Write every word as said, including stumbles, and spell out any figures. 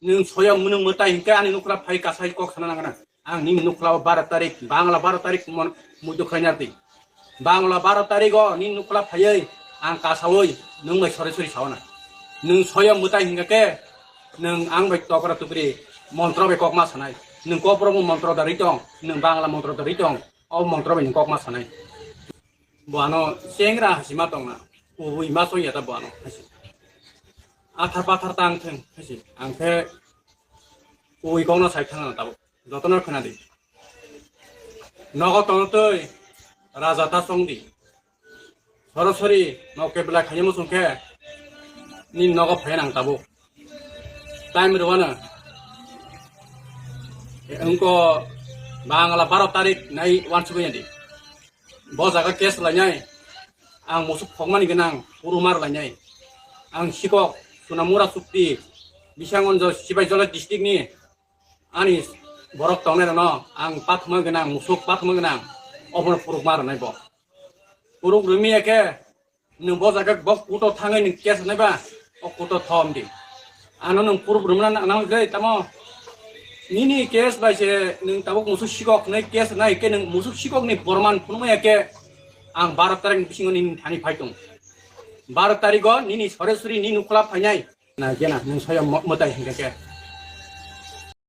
Nwng soyam nwng mwtai hinkhe ani nukla phai kasai kok sana nangana. Ang nini nukla o baro tarik, Bangla baro tarik mon-, muitu khaina di. Bangla baro tarik o nini nukla phaiwi ang kasawi nwng bai sori sori sawana. Nwng soyam mwtai hinkhe nwng ang bai tokra tukri montro bai kok ma sanai. Nwng kopromo montro da ritong, nwng Bangla montro da ritong, o montro bai nwng kok ma sanai. Bo ano chengra hasi ma tongna, ubui ma song ya ta bo ano hasi. Athar pathar tang theng hasi. Ang khe ubui kok no sai thang na tabuk. Jotono khna di. Nogo tongtwi raja ta song di. Sorosori nok kebla khaye muchung khe ni nogo phai nang tabuk. Time rwano. Engko Bangla baro tarik nai wansugwi di. Bo jaga case lainai. Ang musuk phokmani gwnang, purumar lainai. Ang sikok, Sunamura Sukti, Bishangonjo, Sibaijala district ni ani borok tongnai rano ang pathma gwnang, musuk pathma gwnang, obono purukma rwnai bo. Puruk rwmi ya khe, nwng bo jaga bo kuto thangwi nwng case nai ba, o kuto thom di. Ano nwng puruk rwmna nang nang jai tamo. Nini case bai se nwng tabuk musuk sikok nai case nai khe nwng musuk sikok ni borman phunukma ya khe ang baro tarik bisingo nini thani phai tong. Baro tarigo nini sore suri nini nukla phainai. Na gena nwng soyam mo-, mwtai hinkhe khe.